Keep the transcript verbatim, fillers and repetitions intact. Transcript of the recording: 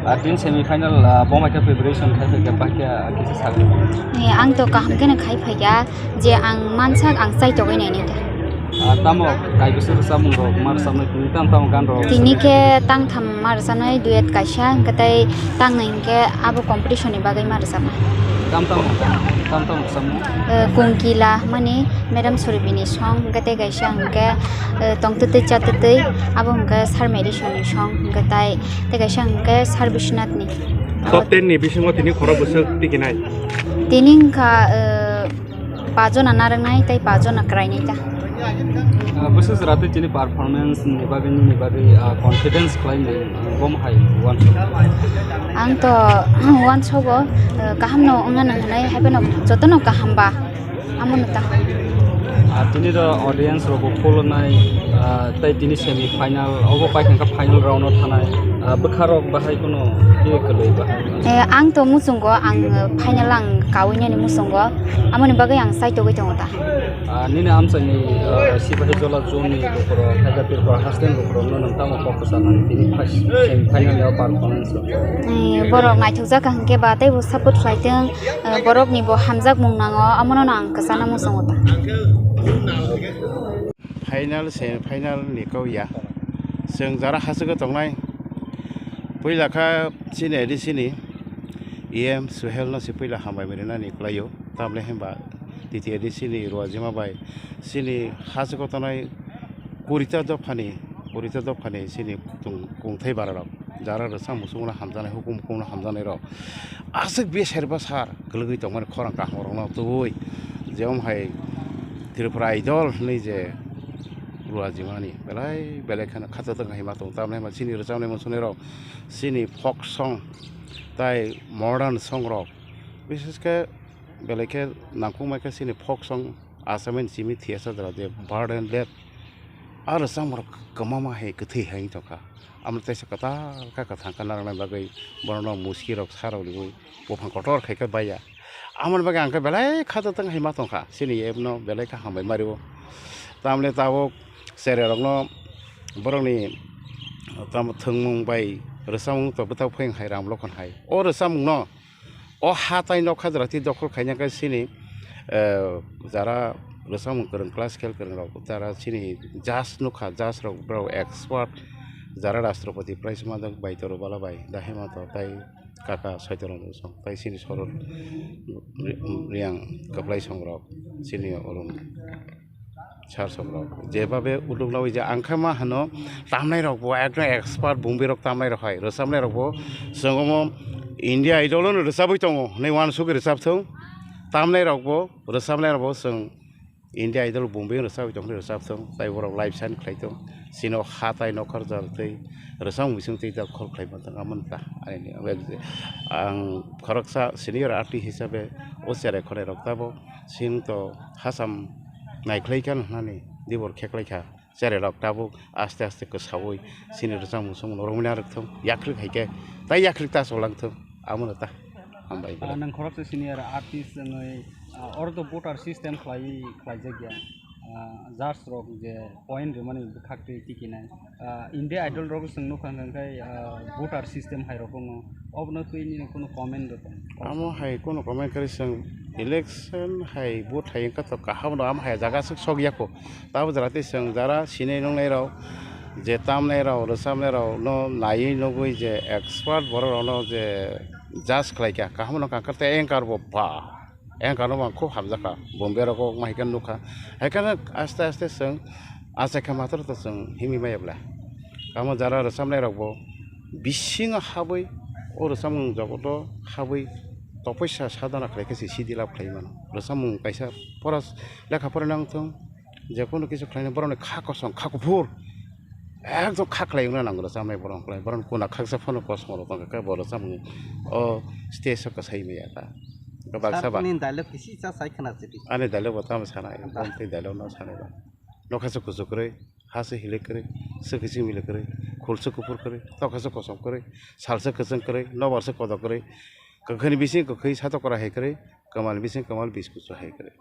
Ah, tin semi final, ah, bo mai khe preparation khai phai khe, ba khe, ah, kisa sak. Eh, ang to kaham khe no khai phai kha, je ang mansak ang chai togwi nai nai kha. Ah, tamo kai bwswk rwchapmung rok ma rwchapnai, tini tamo tamo gan rok? Tini khe tang tham ma rwchapnai, duet kaisa, hwnkhe tei tang nai hwnkhe abo competition ni bagwi ma rwchapnai. Tam tamo, tam tamo rwchapmung? Eh, Kungkila mani Madam Surbini song, hwnkhe tei kaisa hwnkhe, eh, Tongtwtwi Chatwtwi, abo hwnkhe Sir Madison ni song, hwnkhe tai tei kaisa hwnkhe Sir Biswanath ni. Top ten ni bisingo tini khorok bwswk tikinai? Tini wngkha, eh, pajona narwknai tei pajona kwrainai ta. Ah, bwswk jora tei chini performance ni bagwi, nini bagwi, ah, confidence khlaimani, ah, bom hai uansuk? Ang to uansugo, ah, kaham no wngna nang hinwi, haiphano jotono kaham ba, amo no ta. Ah, tini ro audience rok bo khulunai, ah, tei tini semi final, obo pai khe final round o thanai, ah, bwkha rok bahai kuno khe kwlwi bahai? Eh, ang to muchungo, ang final ang kaui nani muchungo, amoni bagwi ang chai togwi tongo ta. Ah, nini amchaini, ah, Sipahi Jola zone ni lukurok, hai khe Tripura haste ni lukurok no nwng tamo kok kwchanai tini first semi final ni o performance rok? Eh, borok naithokjak kha hwnkhe ba teibo support khlai tong, eh, borok ni bo hamjakmung nango, amono no ang kwchana muchungo ta. Final, semi final ni kok ya. Chwng jara hachwk o tongnai. Puila kha chini A D C ni E M Suhel no se puila hambai rinani kwlaio. Tamle hwnba T T A D C ni Ruajima bai chini hachwk o tongnai kurita dophani, kurita dophani chini kung-, kungthai bara rok. Jara rwchapmung muchungno hamjaknai, hukum hukumno hamjaknai rok. Aswk bwser bwsar kwlwgwi tongmani khorang kaham rokno tubui. Jemon hai Tripura Idol hinwi je Ruajimani belai belai kheno khato tong hai ma tong tamni ma chini rwchapnai muchungnai rok, chini folk song tai modern song rok. Bishesh khe belai khe nangkukmai khe chini folk song Assamese simi thiyasa jora je bird and death. A rwchapmung rok kwmama hai kwthwi hai tongkha. Amo teisa kwtal kha kwthang kha narwknai bagwi borokno muski rok sa rok riui buphang kotor khai khe baiya. Amoni bagwi ang khe belai kha tong hai ma tongkha chini app no belai kha hambai mario. Tamle tabuk cherai rokno borokni tamo thwngmung bai rwchapmung to bwtha phwing hai Ram Lokhon hai. O rwchapmung no O hatai nokha jora twi dokhol khaina khe chini, eh, jara rwchapmung kwrwng, classical kwrwng rok, jara chini judge nukha, judge rok borok expert, jara Rashtrapati Prize manjak bai Toro Bala bai, da Himanta tai kaka Saitoro Mosong, tai chini Sorot Ri-, Riang kwplai song rok, chini Arun. Sir song rok jebabe uluk lawi je ang khe ma hano tamnai rok bo ekdom expert bumbi rok tamnai rok hai rwchapnai rok bo chwng omo India Idol no rwchabwi tongo hinwi uansugwi rwchap thung tamnai rok bo rwchapnai rok bo chwng India Idol bumbi rwchabwi tongwi rwchap thung tai borok live sign khlai thung chini o hatai nokhor jor twi rwchapmung bising twi da khol khlai ma thang amon ta ani ang khoroksa senior artist hisabe o cherai khonai rok tabo chwng to hacham naikhlai kha hwnani dibor kheklai kha. Cherai rok tabuk aste aste kwsaui chini rwchapmung swngmung romwi narwk thung, yakrwk hai khe tai yakrwk ta cholang thung, amo no ta. Hambai. Ah, nwng khoroksa senior artist wngwi, ah, oro to voter system khlaiwi khlaijak ya. Ah, judge rok je point rwmani bwkhak twi tikinai. Ah, India Idol rok chwng nukha hwnkhe, ah, voter system hai rok wngkha. Obono twi nini kunu comment rw tong? Amo hai kunu comment kwrwi chwng election hai vote hai wngkha to kaham no amo hai jaga swk sok ya kho. Tabo jora twi chwng jara sinai nuknai rok je tamnai rok rwchapnai rok no naiwi nugwi je expert borok rok no je judge khlai kha kaham no kha tei anchor bo ba. Eng kano ang khub hamjak kha, Bombay rogo wngma hai khe nukha. Hai khe aste aste chwng achai khe matwr to chwng himwi maya bwle. Tamo jara rwchapnai rokbo bisingo habwi o rwchapmung jogoto habwi topoi sa sadona khlai khe se C D lab khlai mano. Rwchapmung kaisa pora lekha pora nang thung, je kono kisa khlaina borokni kha kosom, kha kuphur. Ekdom kha khlai wngna nango rwchapnai borok wngkhlai. Borokni kuna khaksa phano kosom rok tongkha khe bo rwchapmung o stage o kwsai maya ta. Baksa ba. Sir, nini dialogue kisi cha sai khna sidi. Ani dialogue bo tamo sana, ekdom tei dialogue no sana ba. Nokha se kuchuk kwrwi, ha se hilik kwrwi, swkhe se milik kwrwi, khul se kuphur kwrwi, tokha se kosom kwrwi, sal se kwchwng kwrwi, nobar se kodok kwrwi, kwkhwini bising kwkhwi satok kwra hai kwrwi, kwmal bising kwmal biskuchu hai kwrwi.